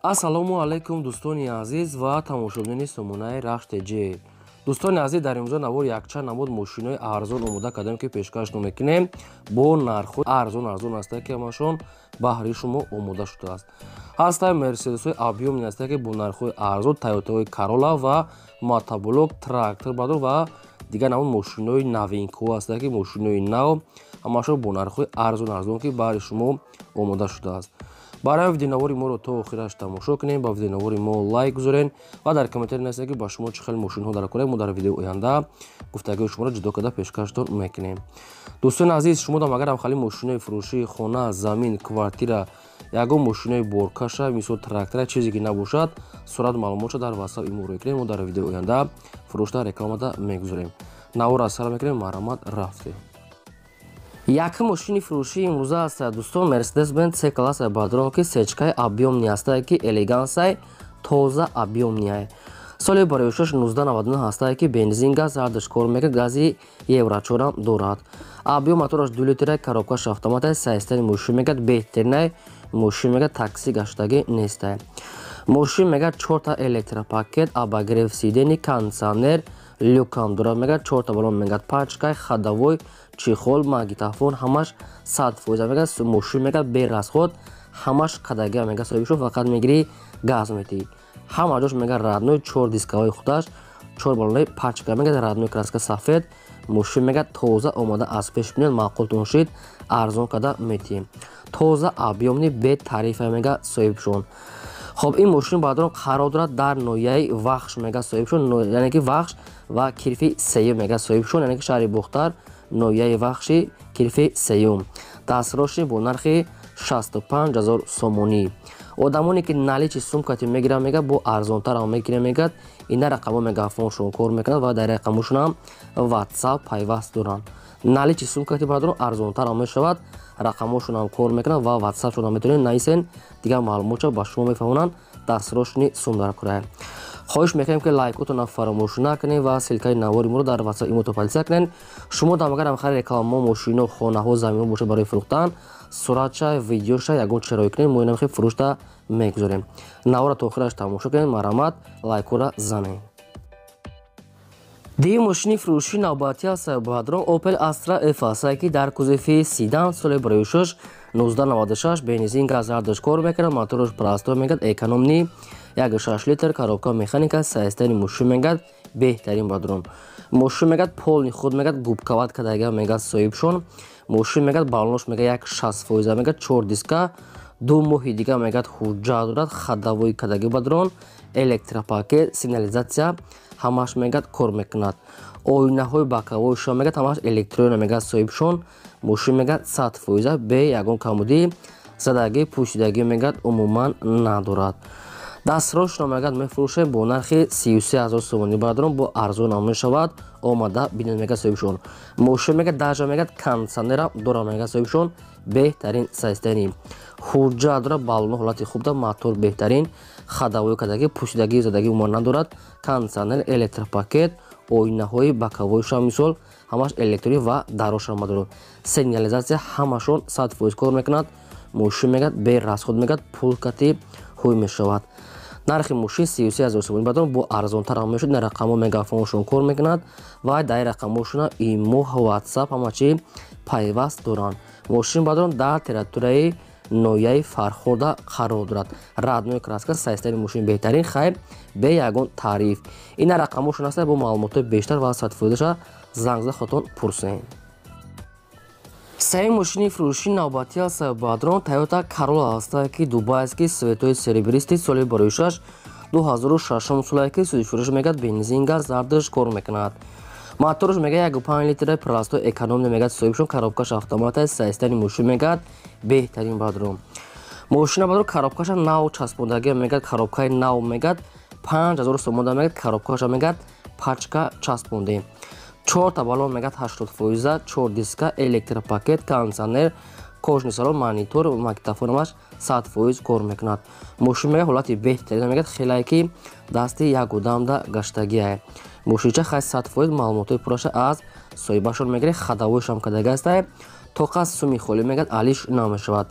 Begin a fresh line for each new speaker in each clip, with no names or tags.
Ассалому алайкум, дӯстони азиз ва тамошобинони сомонаи Рахш ТЖ. Дӯстони азиз, дар имрӯза навор якчанд намуд мошинои арзон омода кардем, ки пешкаш мекунем бо нархҳои арзон арзон ҳастанд, ки ҳамашон баҳри шумо омода шудааст. Ҳастанд мерседесҳои объёмный ҳастанд, ки бо нархҳои арзон, тойотаҳои Карола ва мотоблок, трактор бадор ва дигар намуд мошинои новинка ҳо ҳастанд, ки мошинои нав, ҳамашон бо нархҳои арзон арзон, ки баҳри шумо омода шудааст. Барои видеонавори моро то охираш тамошо кунем, ба видеонавори мо лайк гузорен ва дар комментарий нависед, ки ба шумо чӣ хел мошинҳо дар кора. Мо дар видеои оянда гуфтагиҳои шуморо ҷудо карда пешкаштон мекунем. Дӯстони азиз, шумо дам агарам хали мошинои фурӯшии хона, замин, квартира, ягон мошинои боркаша, мисол трактора, чизе ки набошад, сурат маълумотша дар ватсап имо рӯй кунем, мо дар видеои оянда фурӯшта рекламада мегузорем. Навор аз сар мекунем, марҳамат, рафтем. Якум мошини фурӯшии имрӯза аст, дӯстон, Мерседес Бенз С класса бадрон, ки сечкаи объёмный ҳастае, ки элегансай, тоза, объёмный. Соли бароишаш 1999 ҳастае, ки бензин, газ ҳардаш кор мекунад, гази евро 4-ам дорад. Объём мотораш 2 литра, коробкаш автоматай, состояние мошин мегад беҳтаринай, мошин мегад такси гаштагӣ нестай. Мошин мегад чорта электропакет, обогрев сидений, кондиционер, люкам дорад, мегад чорта балон, мегад пачкай, ходовой, чехол, магнитофон ҳамаш 100% мегад. Мошин мегад бе расход ҳамаш кадагия, мегад соҳибшо фақат мегирӣ, газ метиҳӣ. Ҳама ҷош мегад родной, чор дискаҳои худаш, чор балонаи пачка, мегад родной краска сафед. Мошин мегад тоза омода, аз пеш бинед, маъқултон шид, арзон када метиҳем. Тоза, объёмный, бе тарифа мегад соҳибшон. Хоб, ин мошин баъдон қарор дорад дар ноҳияи Вахш, мегад соҳибшон, яъне ки Вахш ва Кирфи сеюм мегад соҳибшон, яъне ки шаҳри Бохтар, ноҳияи Вахши, Кирфи сеюм. Дастроши бо нархи 65 ҳазор сомонӣ. Одамоне ки наличный сумкати мегиранд, мегад бо арзонтарам мегиранд, мегад ина рақамҳо мегафоншон кор мекунад ва дар рақамҳошонам ватсап пайваст доранд. Наличный сумкати бардорон арзонтарам мешавад, рақамҳошонам кор мекунад ва ватсапшонам метавонед нависен, дигар маълумотшо ба шумо мефаҳмонанд. Дастрошни сум дар кора. Хоҳиш мекунем, ки лайкотонро фаромӯш накунед ва ссылкаи навори моро дар ватсап имото поделиться кунед. Шумо дам агарам хари рекламамо, мошино, хонаҳо, заминҳо бошад барои фурӯхтан, суратша, видеоша, ягон чиро кунед, мо инам хел фурӯшта мегузорем. Навора то охираш тамошо кунед, марҳамат, лайкҳоро занед. Дигар мошини фурӯшии навбатӣ аст, бадрон, Opel Astra F ҳастае, ки дар кузови седан, соли бароишаш 1996, бензин, газ ҳардаш кор мекунад, мотораш простой, мегад экономный, 1,6 литр, коробка механика, состояние мошин мегад беҳтарин бадрон. Мошин мегад полный худ, мегад губковать кардага мегад соҳибшон. Мошин мегад балонош мегад як 60%, мегад чор диска, 2 моҳи дига мегад ҳуҷҷат дорад, ходовой кадаги бадрон, электропакет, сигнализация ҳамаш мегад кор мекунад. Оинаҳои боковойшон мегад ҳамаш электронно мегад соҳибшон. Мошин мегад 100%, бе ягон камудӣ, задагӣ, пӯшидагӣ мегад умуман надорад. Дастрошро мегад мефурӯшем бо нархи 33 ҳазор сомонӣ, бародарон, бо арзонам мешавад, омада бинед мегад соҳибшон. Мошин мегад даже мегад кондиционерам дора мегад соҳибшон, беҳтарин состояние, ҳуҷҷат дорад, балоно ҳолати хуб дорад, мотор беҳтарин, ходовой кардагӣ, пӯшидагӣ, задагӣ умуман надорад, кондиционер, электропакет, оинаҳои боковойшам мисол ҳамаш электронӣ ва дарошам дорад, сигнализация ҳамашон 100% кор мекунад. Мошин мегад бе расход мегад пул кати ҳуй мешавад. Нархи мошин 33 ҳазор сомонӣ, баъдон бо арзонтарам мешуд. На рақамҳо мегафоншон кор мекунад ва дар рақамҳошона имо, ватсап, ҳама чи пайваст доранд. Мошин баъдон дар территорияи ноҳияи Фархорда қарор дорад, родной краска, состояние мошин беҳтарин, хайр, бе ягон тариф. Ина рақамҳошон аст, бо маълумотҳои бештар ва садфоидаша занг зада худтон пурсед. Сеюм мошини фурӯшии навбатӣ аст, бадрон, Тойота Карола ҳастае, ки дубайский, цветои серебристый, соли бароишаш 2006 солае, ки фурӯш мегад бензин, газ ҳардаш кор мекунад. Моторш мегад 1,5 литра, простой, экономный мегад соҳибшон, коробкаш автомата, состояние мошин мегад беҳтарин бадрон. Мошина бадрон коробкаша нав часпондагӣ мегад, коробкаи нав мегад 5000 сомонда мегад, коробкаша мегад пачка часпондем. Чорта балон мегад 80%, чор диска, электропакет, кондиционер, кожаный салон, монитор, магнитофонамаш 100% кор мекунад. Мошин мегад ҳолати беҳтарин мегад, хелае ки дасти як одамда гаштагиае. Мошинча хай 100%, маълумотҳои пурраша аз соҳибашон мегиред, ходовойшам кардага астае, тоқа суми холӣ мегад алиш намешавад.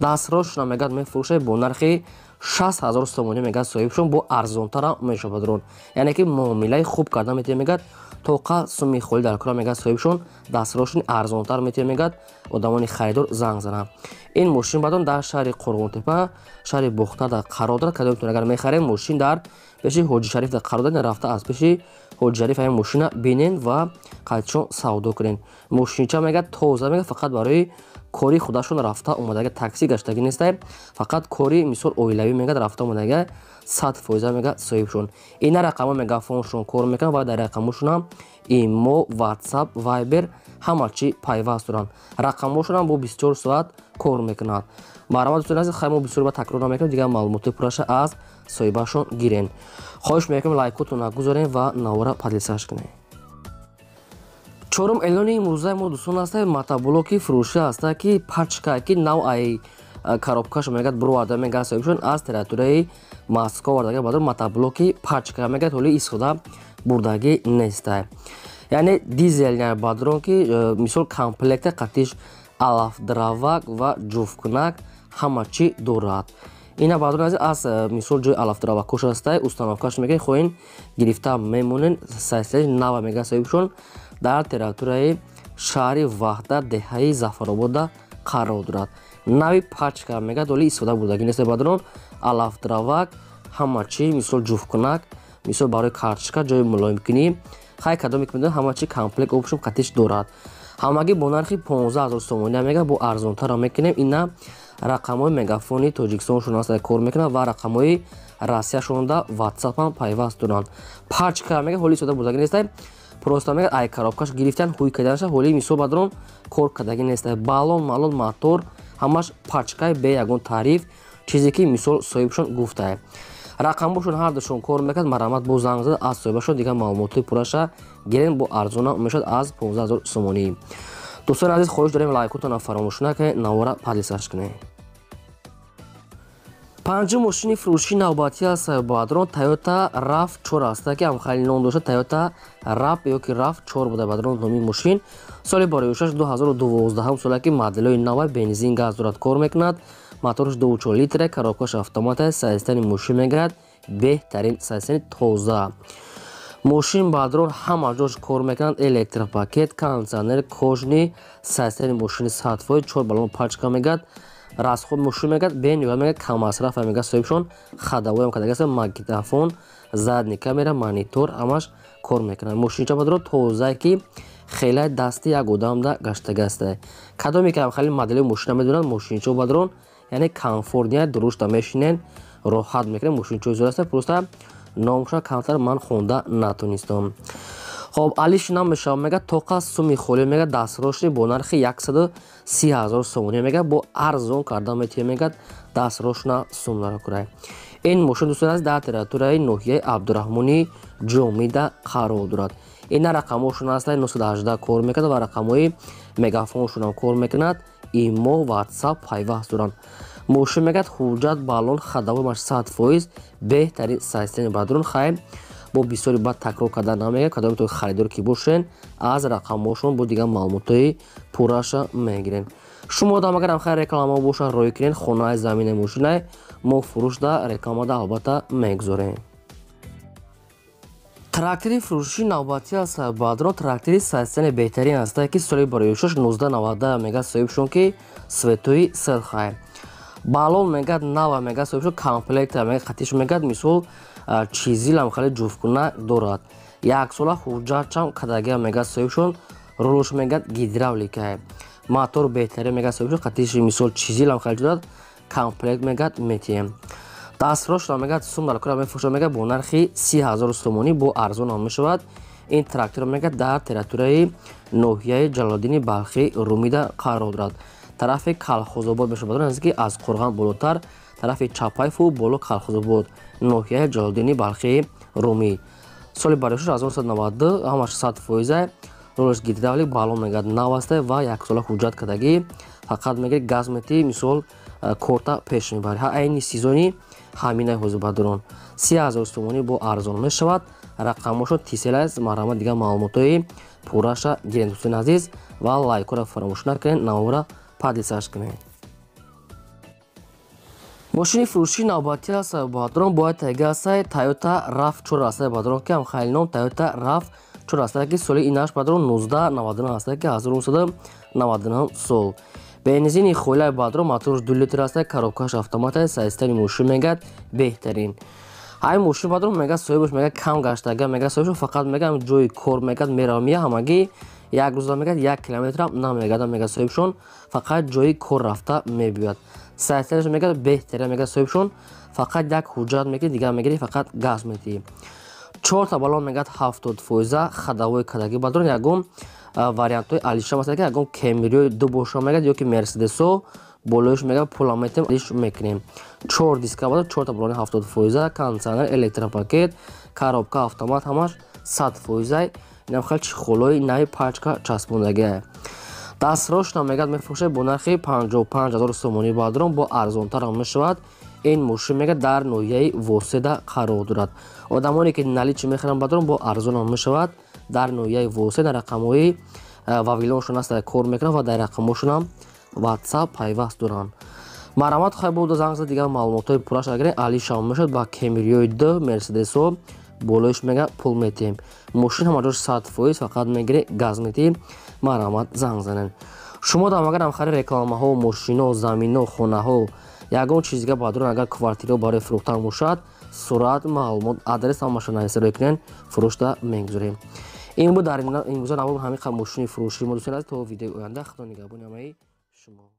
Дастрошона мегад мефурӯшад бо нархи 60 000 сомонӣ мегӯяд соҳибшон, бо арзонтарам мешавад, бародарон. Яъне ки муомилаи хуб карда метавонед, мегӯяд. Тоқа суми холӣ дар кора, мегӯяд соҳибшон, дастрошни арзонтар метавонед, мегӯяд. Одамони харидор занг зананд. Ин мошин, баъдон, дар шаҳри Қурғонтепа, шаҳри Бохтар қарор дорад. Кадомтон агар мехарем, мошин дар пеши Ҳоҷи Шариф қарор дорад. Рафта аз пеши Ҳоҷи Шариф ҳамин мошина бинен ва қайдшон савдо кунен. Мошинча, мегӯяд, тоза, мегӯяд, фақат барои кори худашон рафта омадага, такси гаштагӣ нестай, фақат кори, мисол, оилавӣ, мегӯяд, рафта омадага, 100%, мегӯяд соҳибшон. Ина рақамҳо, мегафоншон кор мекунад ва дар рақамҳошонам имо, Ватсап, Вайбер, ҳама чӣ пайваст доранд. Рақамҳошонам бо 24 соат кор мекунад. Марҳамат, дӯстони азиз. Хай, мо бисёр ба такрор намекунем, дигар маълумоти пурраша аз соҳибашон гирен. Хоҳиш мекунем, лайкотонро гузорем ва навора поделиться кунем. Чорум эълони имрӯзаи мо, дӯстон, аста мотоблоки фурӯшӣ аста, ки пачка, ки нав ай коробкашо, мегӯяд, бироварда, мегӯяд соҳибшон, аз территорияи Москва овардага. Бадор, мотоблоки пачка, мегӯяд, ҳоли истифода бурдагӣ нестай, яъне дизельная, бадрон, ки мисол комплекта қатиш алафдравак ва ҷуфткунак ҳама чӣ дорад. Ина, бадрон азиз, аз мисол ҷои алафдравакош астай, установкаш, мегӯяд, хоҳин гирифта мемонен. Сайсаи нава, мегӯяд соҳибшон, дар территорияи шаҳри Ваҳдат, деҳаи Зафаробода қарор дорад. Нави пачка, мегӯяд, ҳоли истифода бурдагӣ нест, бадрон. Алафдравак, ҳама чӣ, мисол ҷуфткунак, мисол барои картошка ҷои мулоимкунӣ, хай, кадоме ки медонед, ҳама чӣ комплект общем қатиш дорад. Ҳамагӣ бо нархи 15 000 сомонӣ, мегӯяд, бо арзонтарам мекунем. Ина рақамҳои мегафони Тоҷикистоншон аст, кор мекунад, ва рақамҳои Россияшонда Ватсапам пайваст доранд. Пачка, мегӯяд, ҳоли истифода бурдагӣ нестай, просто, мегӯяд, ай коробкаш гирифтан, ҳуй карданаша, ҳоли, мисол, бадрон, кор кардагӣ нестай. Баллон малон, мотор, ҳамаш пачкаи, бе ягон таъриф, чизе ки, мисол, соҳибшон гуфтае. Рақамҳошон ҳардушон кор мекард. Марҳамат, бо занг зада аз соҳибашон дигар маълумотҳои пурраша гирен. Бо арзона мешавад, аз 15 000 сомонӣ. Дӯстони азиз, хоҳиш дорем, лайкотонро фаромӯш накунед, навора поделиться кунед. Панҷум мошини фурӯшии навбатӣ аст, бадрон, Тойота RAV 4 аст, ки ҳамхайли ном дошта, Тойота Рав ёки RAV 4 буда, бадрон, номи мошин. Соли бароюшаш 2012 сола, ки моделҳои нава, бензин, газ дорад, кор мекунад. Мотораш 2,4 литра, коробкаш автомата. Состояни мошин, мегӯяд, беҳтарин состояни, тоза мошин, бадрон, ҳама ҷош кор мекунад: электропакет, кондиционер, кожаный. Состояни мошини 100%, чор баллон пачка, мегӯяд. Расход мошин, мегӯяд, бениҳоят, мегӯяд, каммасраф, мегӯяд соҳибшон. Ходовоям кардагааст, магнитофон, задний камера, монитор, ҳамаш кор мекунад. Мошинча, бадрон, тозае, ки хеле дасти як одамда гаштагааст. Кадоме ки хеле модели мошина медонад, мошинчо, бадрон, яъне комфортный, дурушта мешинен, роҳат мекунед. Мошинчои зур аст, просто номша камтар ман хонда натонистам. Хоб, алиш намешавад, мега, тоқа суми холӣ, мега, дастрошни бо нархи 130 000 сомонӣ, мега, бо арзон карда метиҳем, мега, дастрошна сум наракурай. Ин мошин, дӯстон азиз, дар территорияи ноҳияи Абдураҳмони Ҷомида қарор дорад. Ина рақамҳошон аст, 918 кор мекунад ва рақамҳои мегафоншонам кор мекунад, имо, Ватсап пайваст доранд. Мошин, мегӯяд, ҳуҷҷат, баллон, ходовоймаш 100%, беҳтарин состояни, бадрон. Хайр, бо бисёри бад такрор карда намегӯяд. Кадометон харидор ки бошен, аз рақамҳошон бо дигар маълумотҳои пурраша мегирем. Шумо дам агарам хайр реклама бошад, рӯй кунед, хонаи, заминаи, мошинаи мо фурӯшда, рекламада албатта мегузорем. Трактори фурӯши навбатӣ аст, бадрон. Трактори состояни беҳтарин аст, ки соли бароюшаш 1990, мегӯяд соҳибшон, ки цветои сирхай. Баллон, мегӯяд, нава, мегӯяд соҳибшон, комплекта, мегӯяд, қатиш, мегӯяд, мисол, чизилам хеле ҷуфткуна дорад. Яксола ҳуҷҷатчам кадагия, мегӯяд соҳибшон. Рулш, мегӯяд, гидравлика, мотор беҳтарин, мегӯяд соҳибшон, қатиши, мисол, чизилам хеле дорад, комплект, мегӯяд, метиҳем. Дастрошро, мегӯяд, сум дар кора мефурӯшад, мегӯяд, бо нархи 30 000 сомонӣ, бо арзонам мешавад. Ин тракторро, мегӯяд, дар территорияи ноҳияи Ҷалолиддини Балхӣ Румида қарор дорад, тарафи Калхозобод мешавад, наздики аз Қурған болотар, тарафи Чапайфу боло, Калхозобод, ноҳияи Ҷалолиддини Балхии Румӣ. Соли бароишаш 1992, ҳамаш 100%, ролш гидравлик, баллон, мегӯяд, нав аста ва яксола ҳуҷҷат кардагӣ. Фақат, мегӯяд, газ метӣ, мисол, корта пеш мебарӣ. Ҳа, айни сезони ҳаминаи ҳозир, бадрон, 30 000 сомонӣ, бо арзон мешавад. Рақамҳошон Тисел аст. Марҳамат, дигар маълумотҳои пурраша гиред, дӯстони азиз, ва лайкҳоро фаромӯш накунед, навора поделиться кунед. Мошини фурӯши навбатӣ аст, бадрон, бояд тайга аст Toyota RAV4 аст, бадрон, ки ҳам хайли ном Toyota RAV4 аст, ки соли инаш, бадрон, 1999 аст, ки 1999 сол. Бензини холаи, бадрон, моторш 2 литр аст, коробкаш автомат аст, состояни мошин мегӯяд беҳтарин. Ҳамин мошин, бадрон, мега соҳибаш мега кам гаштага, мега соҳибаш фақат мега ҷои кор мегӯяд меравам мия, ҳамагӣ як рӯза мегӯяд 1 километрам намегардам, мега соҳибшон фақат ҷои кор рафта мебиёяд. Состоянияш мегӯяд беҳтарин, мега соҳибшон фақат як ҳуҷҷат мегирӣ, дигар мегирӣ, фақат газ метиҳӣ. Чорта балон мегӯяд 70%, ходовой кадаги, бадрон. Ягон вариантҳои алиша масалан, ки ягон Кемриои ду боша мегӯяд ё ки Мерседесо болоиш мегӯяд пула метем, иш мекунем. Чор диска, бадрон, чорта балони 70%, кондиционер, электропакет, коробка автомат, ҳамаш 100%. Инам хел чехолои нави пачка часпондагиа. Дастрошна мегӯяд мефурӯшад бо нархи 55 000 сомонӣ, бадрон, бо арзонтарам мешавад. Ин мошин мегӯяд дар ноҳияи Воседа қарор дорад. Одамоне ки наличный мехаранд, бадрон, бо арзонам мешавад. Дар ноҳияи Восе дар рақамҳои Вавилоншон аст, кор мекунанд ва дар рақамҳошонам WhatsApp пайваст доранд. Марҳамат, хай буда занг зад, дигар маълумотҳои пурраш агар алишам мешавад. Ба Кемриои д, Мерседесо болоиш мега пул метиҳем. Мошин ҳама ҷош 100%, фақат мегирӣ, газ метиҳӣ. Марҳамат, занг занед. Шумо дам агар ҳамхари рекламаҳо, мошино, замино, хонаҳо, ягон чиз дига, бадрон, агар квартирао барои фурӯхтан бошад, сурат, маълумот, адрес ҳамаша нависа рӯй кунед, фурӯшта мегузорем. Ин буд дар имрӯза навор ҳамин қадр мошини фурӯши мо, дӯстони азиз. То видеои оянда, худо нигаҳбони ҳамаи шумо.